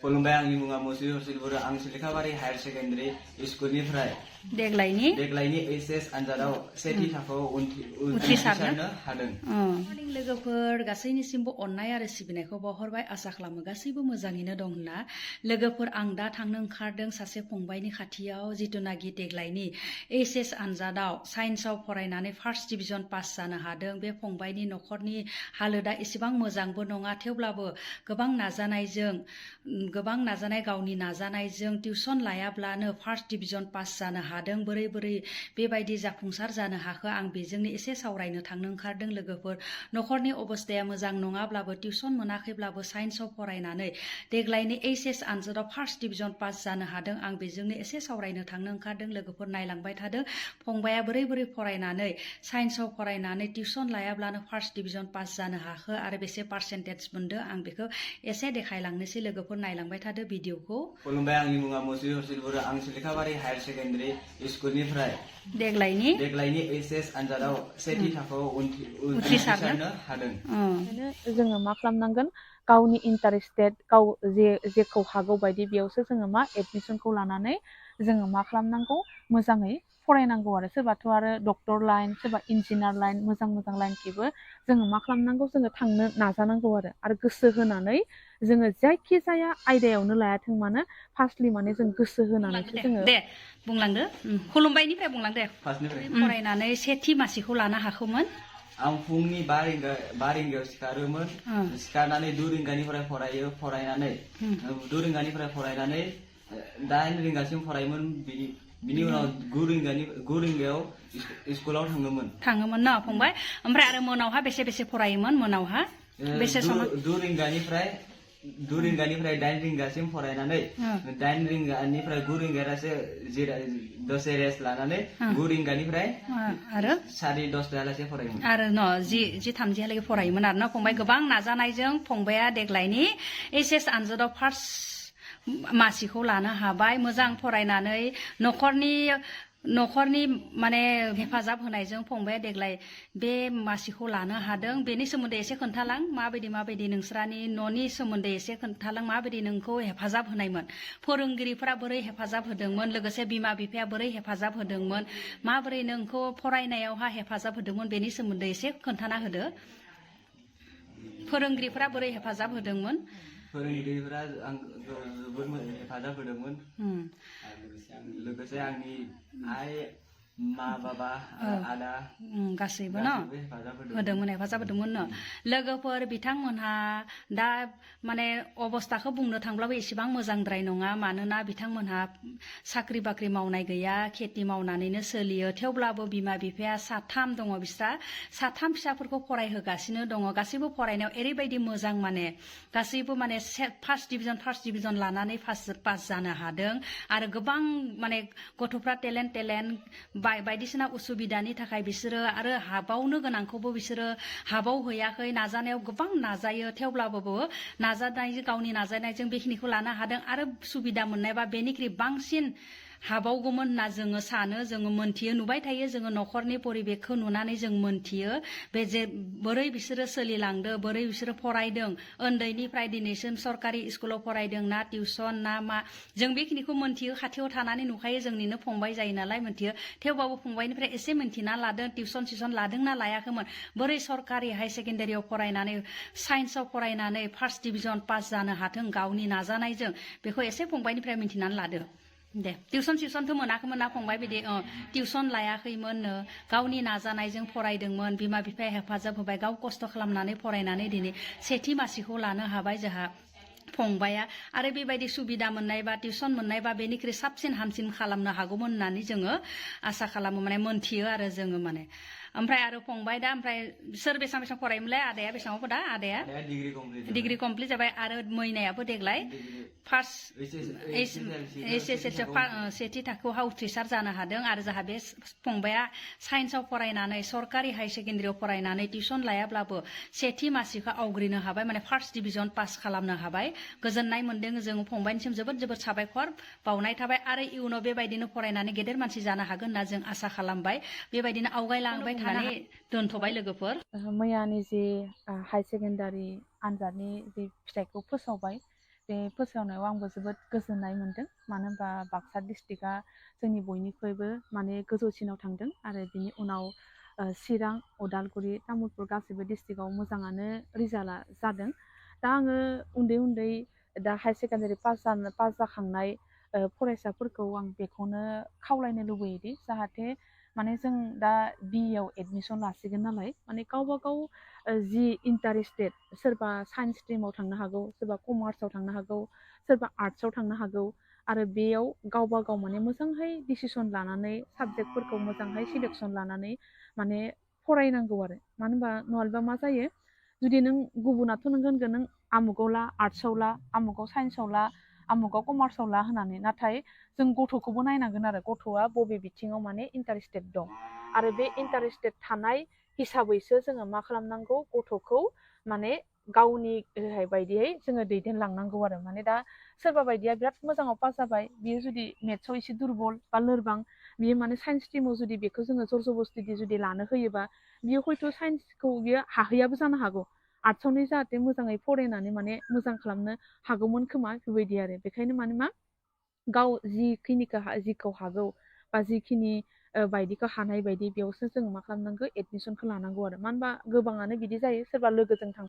खुलुमबाय आंनि मुङा मुस्रि हरसिल बर' आं सिलेखाबारि हायार सेकेन्डारि स्कुलनिफ्राय देग्लायनि एचएस आनजादाव सेथि थाखोआव उथ्रिसारनो हादों। मर्निं लोगोफोर गासैनिसिमबो अननाय आरो सिबिनायखौ बावहरबाय आसा खालामो गासैबो मोजाङैनो दं होनना। लोगोफोर आं दा थांनो ओंखारदों सासे फंबायनि खाथियाव जिथुनाखि देग्लायनि एचएस आनजादाव साइन्सआव फरायनानै फार्स्ट डिभिजन पास जानो हादों। बे फंबायनि न'खरनि हालोदा एसेबां मोजांबो नङा, थेवब्लाबो गोबां नाजानाय गावनि नाजानायजों टिउसन लायाब्लानो फार्स्ट डिभिजन पास जानो हादों। बोरै बेबायदि जाफुंसार जानो हाखो आं बेजोंनो एसे सावरायनो थांनो ओंखारदों। लोगोफोर न'खरनि अबस्थाया मोजां नङाब्लाबो टिउसन मोनाखैब्लाबो साइन्सआव फरायनानै देग्लायनि एचएस आनजादाव फार्स्ट डिभिजन पास जानो हादों। आं बेजोंनो एसे सावरायनो थांनो ओंखारदों। लोगोफोर नायलांबाय थादों फंबाया बोरै फरायनानै साइन्सआव फरायनानै टिउसन लायाब्लानो फार्स्ट डिभिजन पास जानो हाखो आरो बेसे पार्सेन्टेज मोनदों आं बेखौ एसे देखायलांनोसै। लोगोफोर नायलांबाय थादों भिडिअखौ। खुलुमबाय आंनि मुङा मुस्रि हरसिल बर' आं सिलेखाबारि हायार सेकेन्डारि स्कुलनिफ्राय देग्लायनि एचएस आनजादाव सेथि थाखोआव उथ्रिसारनो हादों। जोङो मा खालामनांगोन, गावनि इन्टारेस्टेड गाव जेखौ हागौ बायदि बेयावसो जोङो मा एडमिसनखौ लानानै जोङो मा खालामनांगौ, मोजाङै फरायनांगौ आरो सोरबाथ' आरो डक्टर लाइन, सोरबा इन्जिनियार लाइन, मोजां लाइनखिबो जोङो मा खालामनांगौ, जोङो थांनो नाजानांगौ आरो गोसो होनानै जोङो जायखि जाया आयदायावनो लायाथों मानो फार्स्टलि माने जों गोसो होनानैसो जोङो दे बुंलांदो। खुलुमबायनिफ्राय बुंलांदे। फरायनानै सेथि मासिखौ लानो हाखौमोन। आं फुंनि 5 रिंगायाव सिखारोमोन। सिखारनानै 2 रिंगानिफ्राय फरायनानै 8 रिंगासिम फरायोमोन। बिनि उनाव 9 रिंगायाव स्कुलाव थाङोमोन ना फंबाय। ओमफ्राय आरो मोनावहा बेसे फरायोमोन? मोनावहा बेसे सम? 2 रिंगानिफ्राय 8 रिंगासिम फरायनानै 8 रिंगानिफ्राय 9 रिंगायालासे दसे रेस्ट लानानै 9 रिंगानिफ्राय आरो 10:30 फरायोमोन। आरो 10:30 फरायोमोन आरो ना फंबाय। गोबां नाजानायजों फंबाया देग्लायनि एचएस आनजादाव फार्स्ट मासिखौ लानो हाबाय। मोजां फरायनानै न'खरनि माने हेफाजाब होनायजों फंबाया देग्लाय बे मासिखौ लानो हादों। बेनि सोमोन्दै एसे खोन्थालां, माबायदि नोंस्रानि न'नि सोमोन्दै एसे खोन्थालां, माबायदि नोंखौ हेफाजाब होनायमोन, फोरोंगिरिफोरा बोरै हेफाजाब होदोंमोन, लोगोसे बिमा बिफाया बोरै हेफाजाब होदोंमोन, माबोरै नोंखौ फरायनायावहा हेफाजाब होदोंमोन, बेनि सोमोन्दै एसे खोन्थाना होदो। फोरोंगिरिफोरा बोरै हेफाजाब होदोंमोन? फोरोंगिरिफोरा जोबोद हेफाजाब होदोंमोन। लोगोसे आंनि आइ, मा, बाबा, आदा गासैबो हेफाजाब होदोंमोन। लोगोफोर बिथांमोनहा दा माने अबस्थाखौ बुंनो थांब्लाबो एसेबां मोजांद्राय नङा। मानोना बिथांमोनहा साख्रि बाख्रि मावनाय गैया, खेथि मावनानैनो सोलियो। थेवब्लाबो बिमा बिफाया 3 दङ। बिस्रा 3 फिसाफोरखौ फरायहोगासिनो दङ। गासैबो फरायनायाव ओरैबायदि मोजां, माने गासैबो माने फार्स्ट डिभिजन लानानै पास जानो हादों। आरो गोबां माने गथ'फ्रा टेलेन्ट बायदिसिना उसुबिदानि थाखाय बिसोरो आरो हाबावनो गोनांखौबो बिसोरो हाबाव हैयाखै। नाजानायाव गोबां नाजायो, थेवब्लाबो गावनि नाजानायजों बेखिनिखौ लानो हादों। आरो सुबिदा मोननायबा बेनिख्रुइ बांसिन हाबावगौमोन होनना जोङो सानो, जोङो मोनथियो, नुबाय थायो। जोङो न'खरनि परिबेखखौ नुनानै जों मोनथियो बे जे बोरै बिसोरो सोलिलांदो, बोरै बिसोरो फरायदों। उन्दैनिफ्राय दिनैसिम सरकारि स्कुलाव फरायदों ना टिउसन ना मा, जों बेखिनिखौ मोनथियो। खाथियाव थानानै नुखायो, जोंनिनो फंबाय जायो नालाय मोनथियो। थेवबाबो फंबायनिफ्राय एसे मोनथिना लादों, टिउसन लादोंना लायाखैमोन, बोरै सरकारि हाई सेकेन्डारियाव फरायनानै साइन्सआव फरायनानै फार्स्ट डिभिजन पास जानो हाथों गावनि नाजानायजों, बेखौ एसे फंबायनिफ्राय मिन्थिनानै लादो। दे टिउसनथ' मोनाखैमोन ना फंबाय? बिदि टिउसन लायाखैमोननो, गावनि नाजानायजों फरायदोंमोन। बिमा बिफाया हेफाजाब होबाय, गाव खस्थ' खालामनानै फरायनानै दिनै सेथि मासिखौ लानो हाबाय जोंहा फंबाया। आरो बेबायदि सुबिदा मोननायबा, टिउसन मोननायबा बेनिख्रुइ साबसिन हामसिन खालामनो हागौमोन होननानै जोङो आसा खालामो, माने मोनथियो आरो जोङो माने। ओमफ्राय आरो फंबाय दा ओमफ्राय सोर बेसेबां फरायोमोनलाय? आदाया बेसेबांआव दा? आदाया डिग्रि कमप्लिट जाबाय। आरो मैनायाबो देग्लाय फार्स्ट सेथि थाखोआव उथ्रिसार जानो हादों। आरो जोंहा बे फंबाया साइन्सआव फरायनानै सरकारि हाई सेकेन्डारियाव फरायनानै टिउसन लायाब्लाबो सेथि मासिखौ आवग्रिनो हाबाय, माने फार्स्ट डिभिजन पास खालामनो हाबाय। गोजोननाय मोनदों जों फंबायनिसिम जोबोद साबायखर बावनाय थाबाय। आरो इयुनाव बेबायदिनो फरायनानै गेदेर मानसि जानो हागोन होनना जों आसा खालामबाय। बेबायदिनो आवगायलांबाय थानानै दोनथ'बाय लोगोफोर। मैयानि जि हाई सेकेन्डारि आनजादनि जि फिथाइखौ फोसावबाय, बे फोसावनायाव आंबो जोबोद गोजोननाय मोन्दों मानो होनबा बाक्सा डिस्ट्रिक्टआ जोंनि बयनिख्रुइबो माने गोजौसिनाव थांदों आरो बिनि उनाव चिरां उदालगुरि तामुलपुर गासैबो डिस्ट्रिक्टआव मोजाङानो रिजाल्टआ जादों दा आङो उन्दै दा हायार सेकेन्डारि पास जाखांनाय फरायसाफोरखौ आं बेखौनो खावलायनो लुबैयोदि जाहाथे माने जों दा बिएआव एडमिसन लासिगोन नालाय माने गावबा गाव जि इन्टारेस्टेड सोरबा साइन्स स्ट्रिमाव थांनो हागौ सोरबा कमार्सआव थांनो हागौ सोरबा आर्ट्सआव थांनो हागौ आरो बेयाव गावबा गाव माने मोजांहै डिसिसन लानानै साबजेक्टफोरखौ मोजांहै सिलेक्सन लानानै माने फरायनांगौ आरो मानो होनबा नङाबा मा जायो जुदि नों गुबुनाथ' नों होनगोन नों आमुगाव ला आर्ट्सआव ला आमुगाव साइन्सआव ला आमुगाव कमार्सआव ला होनानै नाथाय जों गथ'खौबो नायनांगोन आरो गथ'आ बबे बिथिङाव माने इन्टारेस्टेड दं आरो बे इन्टारेस्टेड थानाय हिसाबैसो जोङो मा खालामनांगौ गथ'खौ माने गावनि बायदियै जोङो दैदेनलांनांगौ आरो माने दा सोरबा बायदिया बिराद मोजाङाव पास जाबाय बियो जुदि मेथ्सआव एसे दुरबल बा लोरबां बियो माने साइन्स स्ट्रिमाव जुदि बेखौ जोङो जर जबस्थि जुदि लानो होयोबा बियो हयथ' साइन्सखौ बियो हाहैयाबो जानो हागौ आर्ट्सआवनो जाहाथे मोजाङै फरायनानै माने मोजां खालामनो हागौमोन खोमा बेबायदि आरो बेखायनो माने मा गाव जिखौ हागौ बा जिखिनि बायदिखौ हानाय बायदि बेयावसो जोङो मा खालामनांगौ एडमिसनखौ लानांगौ आरो मानो होनबा गोबाङानो बिदि जायो सोरबा लोगोजों